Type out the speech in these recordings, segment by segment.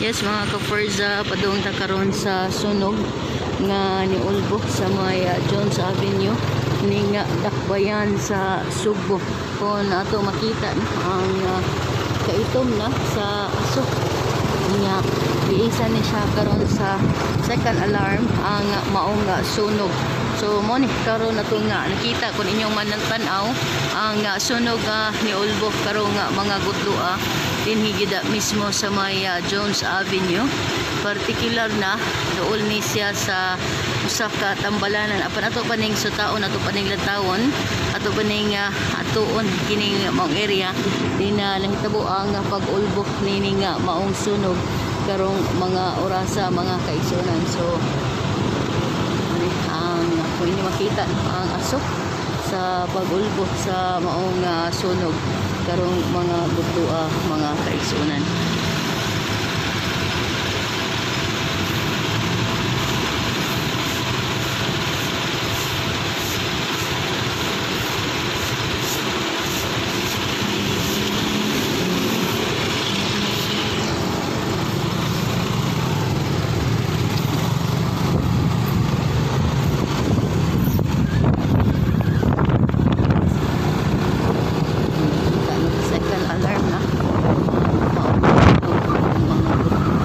Yes, mga ka-Forza, padung ta karon sa sunog nga niulbo sa may Jones Avenue ning dakbayan sa Sugbo. Kung ato makita, no, ang kaitom na sa aso niya, giisa ni siya karon sa second alarm ang maong sunog. So mo ni karon ato nga nakita, kung inyong manang tan-aw ang sunog niulbo karon nga mga gutloa dinhi gid mismo sa may Jones Avenue. Particular na duol ni siya sa usa ka tambalanan. Apan ato pa ning sutaon, ato pa ning lantawon, ato pa ning atuon kining maong area di na nahitabo ang pag-ulbok nining maong sunog karong mga orasa, mga kaigsuonan. So ani ang kung inyo makita ang asok sa pag-ulbok sa maong sunog karong mga gudloa, mga kaigsuonan. Nakita, no, second alarm na maong sunog, mga gudloa.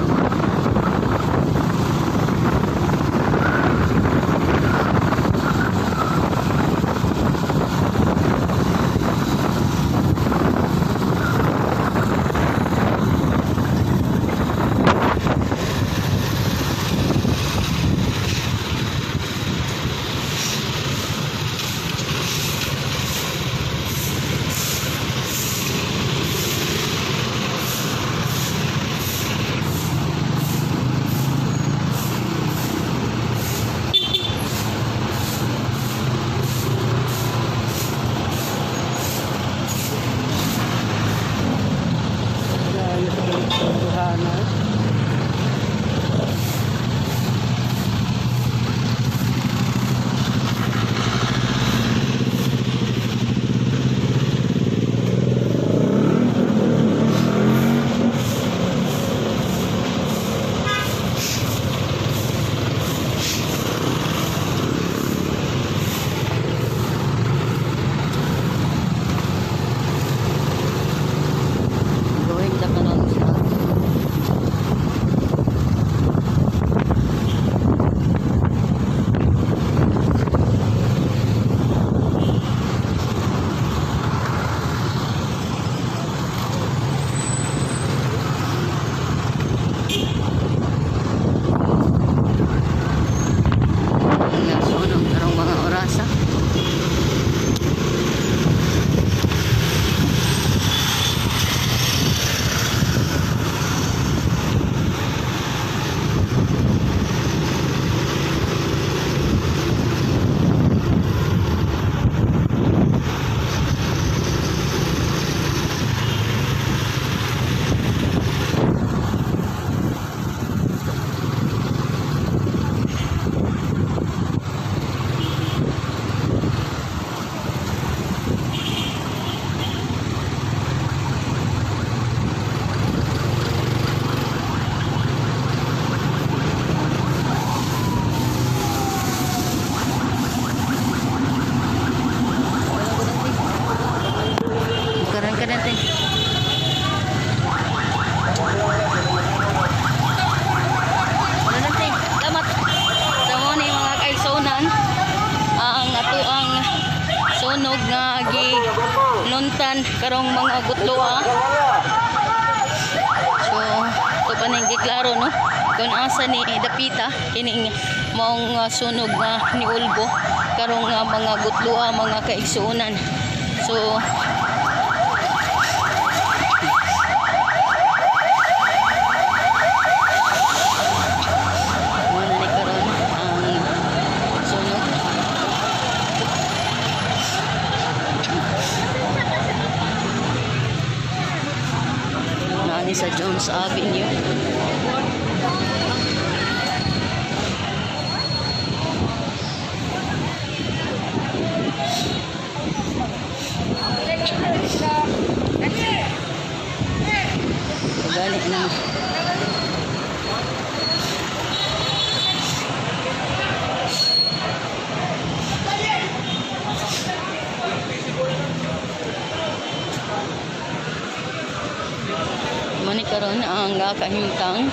Dahil sa Duhana. Going ta karon sa nga sunog karong mga orasa. Karon ka natin. Ano natin? Salamat. Sa mo ni mga kaigsuonan ang ato ang sunog nga giluntan karong mga gutloa. So, ito pa ning giklaro, no, kung asa ni dapita kining maong sunog nga niulbo karong mga gutloa, mga kaigsuonan. So, mo na ni karon ang sunog. Naani sa Jones Avenue. Galit na. karon ang kahimtang.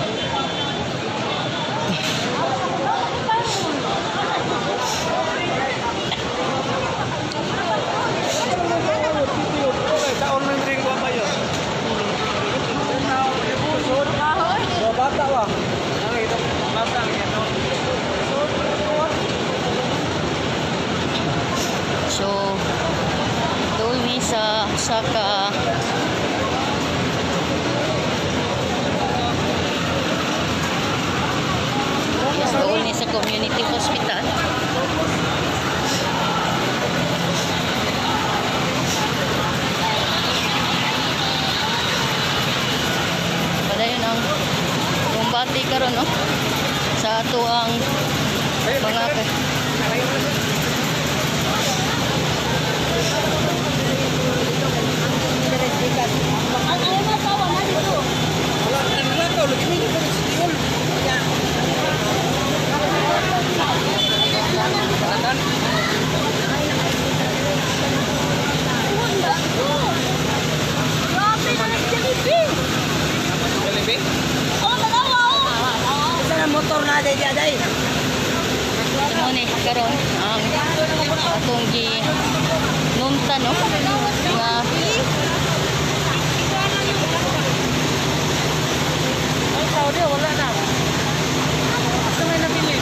Bata ba? So doon mi sa Saka. Yes, doon ni sa community hospital. Padayon ang kumbati karon, no, sa ato ang mga Motor na day day. Mo ni karon ang atong gi nunta, no, nga Ay, Saudi, wala na. Asa may nabili?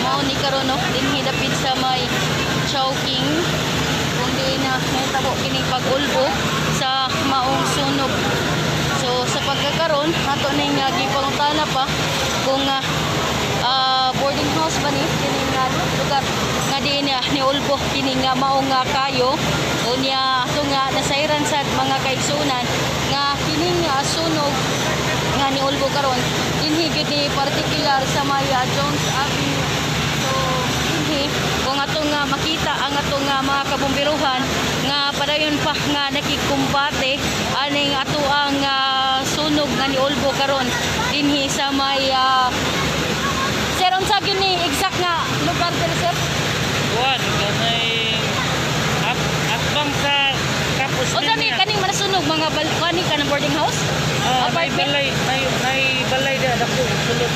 Mao ni karon, no, dinhi dapit sa may Chowking kung di na nahitabo kining pag-ulbo sa maong sunog. So sa pagkakaron ato ning gipangutana pa kung boarding house ba ni kining lugar nga di na niulbo kini nga maong kayo. Unya ato nga nasayran sad, mga kaigsunan, nga kining sunog nga niulbo karon dinhi gyud ni partikular sa may Jones Avenue. So dinhi kung atong nga makita ang atong nga mga kabumbiruhan nga padayon pa nga nakikumbate aning ato ang sunog nga niulbo karon dinhi sa may sir, unsa gyud ni exact nga lugar diri, sir? Kuan, kanay at atbang sa Kapos. Unsa ni kaning manasunog mga balkani ka ng boarding house? May Apartment? balay, may balay da dako sulod.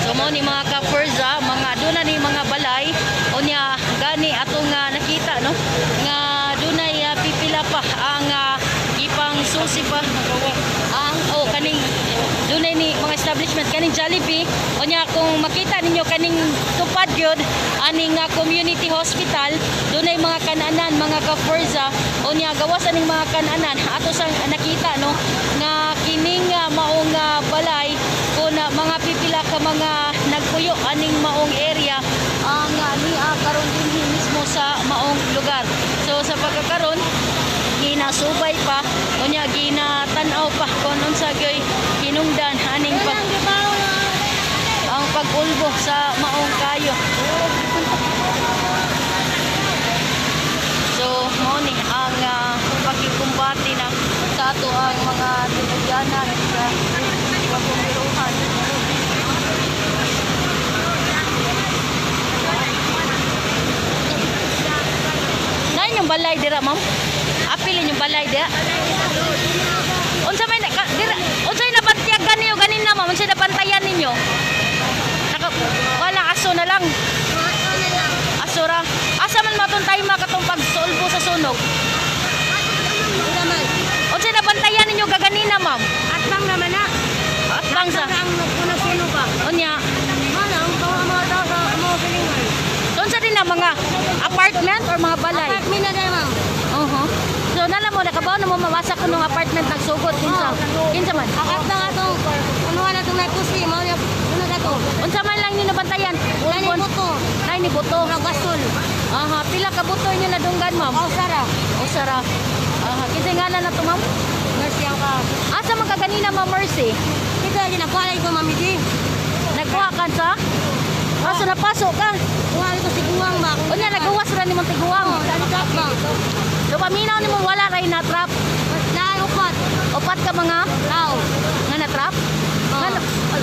So mo ni mga ka-Perza, mga doon na ni mga balay, unya gani ato nga nakita, no, nga dunay pipila pa ang ipang susi pa ang oh kaning dunay ni mga establishment kaning Jollibee. Unya kung makita ninyo kaning tupad gyud aning community hospital, dunay mga kananan, mga ka-Perza. Unya gawas aning mga kananan, ato sang nakita, no, nga kining maong balay kung mga pipila ka mga nagpuyo aning maong area ang nia karon dinhi mismo sa maong lugar. So sa pagkakaron ginasubay pa, unya ginatan-aw pa kung unsa gyoy hinungdan aning pag ang pag-ulbo sa maong kayo. So mao ni ang pagkikumbati na sa ato ang mga tinugyanan sa pagkumbiruhan. Na inyong balay dira, ma'am? Apil inyong balay dira? Unsa may dira, unsay nabantiyagan ninyo ganin na, ma'am? Unsay nabantayan ninyo? Naka, wala, aso na lang. Aso ra. Asa man matong time katong pagsulbo sa sunog? Unsay nabantayan ninyo gaganina, ma'am? Atbang naman na. Atbang sa Ang nagpuno-puno pa. Unya. Wala, ang bawa mga tao sa mga pilingan. So unsa din na mga apartment or mga balay? Apartment na dahil, ma'am. Oho. So nala mo nakabaw na mo mawasa ko nung apartment nagsugod kinsa? Kinsa man? Ang atbang atong, unuhan na itong nagpusi, mao niya, uno na to. Unsa man lang ninyo nabantayan? Nani buto, Nay ni buto. mga gasol. Aha, pila ka buto inyo nadunggan, ma'am? O sara, Usa ra. Aha, kinsa ngalan na to, ma'am? Mercy ang ka. Asa man ka ganina, ma'am Mercy? Ito, ginakuha lang ko, ma'am, hindi. Nagkuha ka sa? Aso napasok ka? Kuha ko si Guwang ba? Unya nagawas ra nimong tiguang. Oo, dali trap ba? So paminaw nimo wala ray na trap. Naalupat. Upat ka mga Tao. nga na trap? Oo. Nga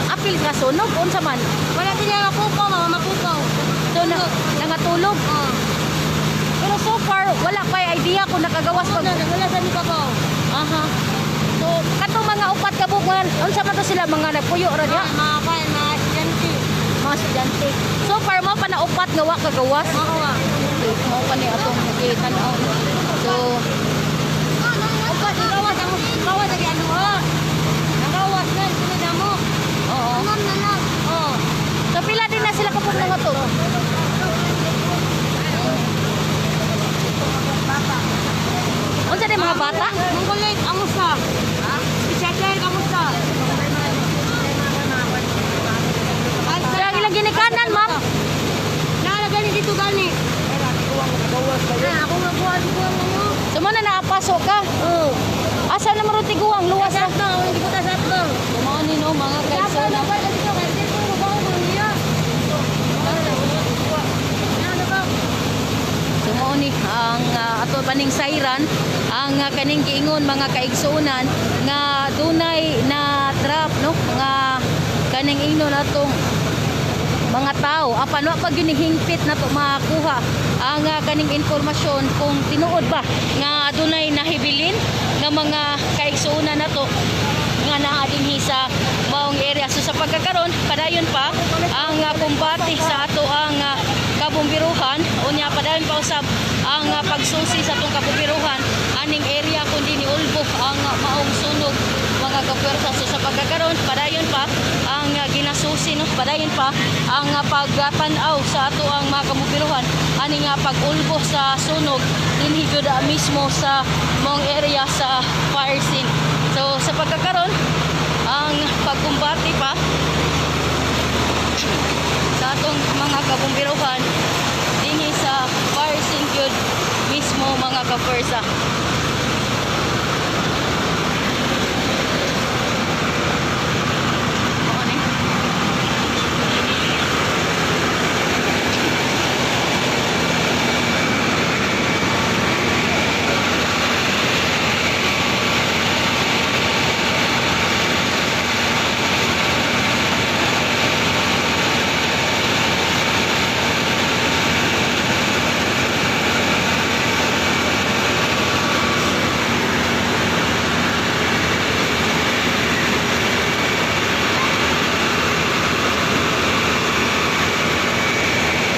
apil ka sunog unsa man? Wala din niya mapukaw, ma'am, mapukaw. So na nangatulog. Oh. Pero so far wala pa idea kung nakagawas pag Wala, wala sa ni babaw. Aha. So katong mga upat ka buok unsa man to sila mga nagpuyo ra diha? Mga mga kwan, mga estudyante. Mga estudyante. So far mao pa na upat nga wa kagawas. Makawa. Okay, mao pa ni atong gitan-aw. So Upat, nagawas ang gawas lagi ano ha. Nagawas na sunod na mo. Oo. Ma'am na lang. Oh. So pila din na sila kapag mga to? Unsa din mga bata? Mongolate, amusta? Teacher, kamusta? So ang ilang ginikanan, ma'am. Nala gani dito gani. Na ako nga buwan buwan mo. So mo na naapasok ka. Oh. Asa na maron tiguang luwas Sa ra. atbang, hindi ko ta sa atbang. So mao ni no mga Sa kaigsoon. atbang, dapat dito kay cellphone ko ba ko niya. Nala ba? So mao ni ang ato paning sayran ang kaning giingon mga kaigsuonan nga dunay na trap no nga kaning ingnon atong mga tao apan wa pa gyud ni hingpit na to makuha ang kaning impormasyon kung tinuod ba nga dunay nahibilin nga mga kaigsuonan nato nga naa dinhi sa maong area. So sa pagkakaron padayon pa ang kumbate sa ato ang kabumbiruhan, unya padayon pa usab ang pagsusi sa atong kabumbiruhan aning area kundi ni Ulbo ang maong sunog mga kapwersa. So sa pagkakaron padayon pa ang ginasusi no, padayon pa ang pagtan-aw sa ato ang mga kabumbiruhan ani nga pag-ulbo sa sunog dinhi gyud mismo sa maong area sa fire scene. So sa pagkakaron ang pagkumbate pa sa atong mga kabumbiruhan dinhi sa fire scene gyud mismo mga kapwersa. Mao ni.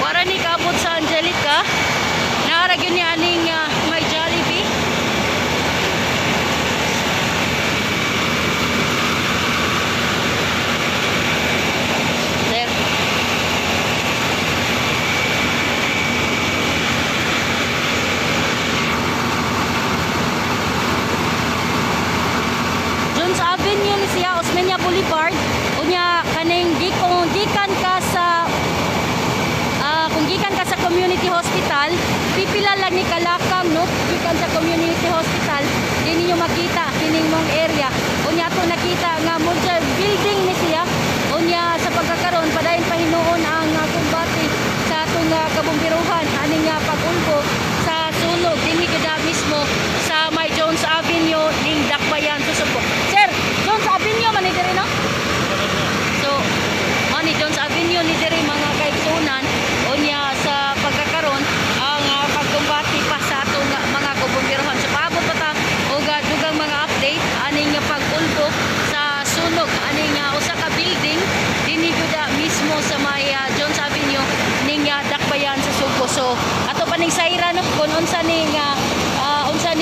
Wara ni kaabot sa Angelica. Naara gyud ni aning may Jollibee. Sir. Jones Avenue ni siya, Osmeña Boulevard. Unya kaning kung gikan ka sa kung gikan ka sa community hospital, pipila lang ni Kalakang no, gikan sa community hospital, di ninyo makita kining mong area. Unya ato nakita nga multi building ni siya. Unya sa pagkakaron padayon pahinuon ang kumbate sa atong kabumbiruhan aning pag-ulbo sa sunog dinhi gyud mismo sa may Jones Avenue ning Dakbayan sa Sugbo. Sir, Jones Avenue man ni diri no? So, mao ni Jones Avenue ni diri mga kaigsunan, unya sa pagkakaron ang pagkumbati pa sa atong mga kabumbiruhan. So paabot pa ta og dugang mga update aning pag-ulbo sa sunog aning usa ka building dinhi gyud mismo sa may Jones Avenue ning Dakbayan sa Sugbo. So ato pa ning sayra no kung unsa ni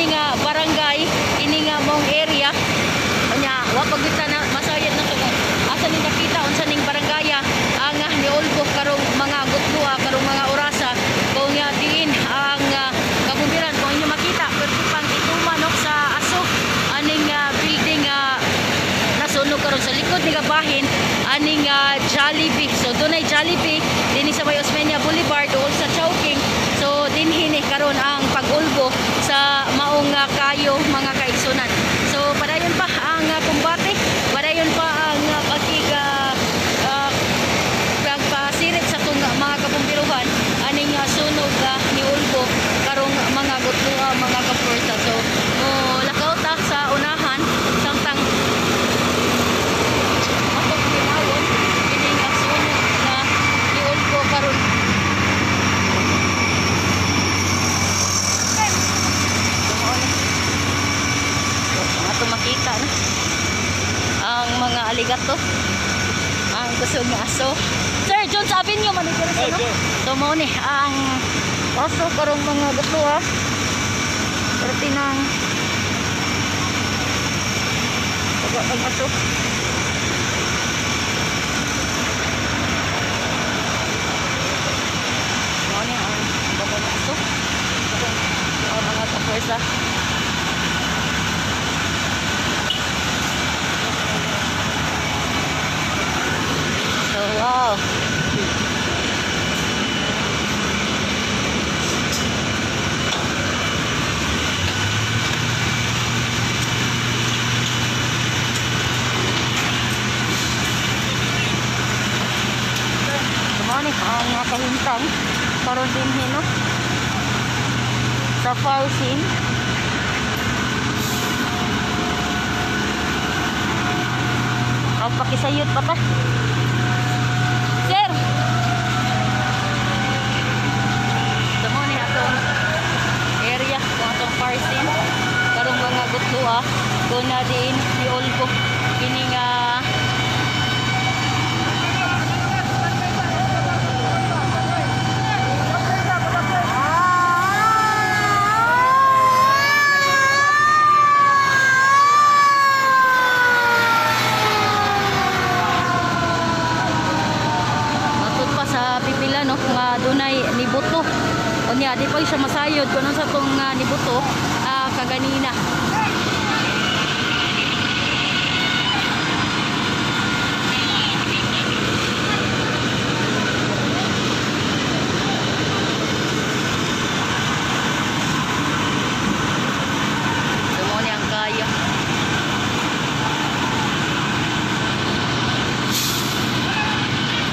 nga barangay ini nga mong area. Unya wa pa gyud ta na masayod na to kung asa ning nakita unsa ning barangaya ang niulbo karong mga gutloa karong mga orasa kung diin ang kabumbiran. Kung inyo makita pwede pang itumanok sa aso aning building nasunog karon sa likod ni gabahin aning Jollibee. So dunay Jollibee dinhi sa may Osmeña Boulevard duol sa Chowking. So dinhi ni karon ang pag-ulbo sa maong kayo mga kaigsunan. So padayon pa ang kumbate, padayon pa ang pagkig pagpasirit sa tong mga kabumbiruhan aning sunog ni ulbo karong mga gutloa mga kaporta. So mo lakaw ta sa unahan samtang atong tinawon kining sunog na ni to. Ang kusog nga aso. Sir, Jones Avenue man diri sa, no? So mao ni ang aso karong mga buto ha. Perti nang Taga ang aso. Mao ni ang bago nga aso. Ang mga kapuwersa. So, wow. Mao ni ang mga kahimtang karon din, no? Sa fire scene. Ang pakisayod pa ta. Sir! So mao ni atong area kung atong fire scene karong mga gutlo ah kung na diin ni Olgo kini nga. Matod pa sa pipila, no, nga dunay nibuto. Unya di pa siya masayod kung sa tong nibuto kaganina.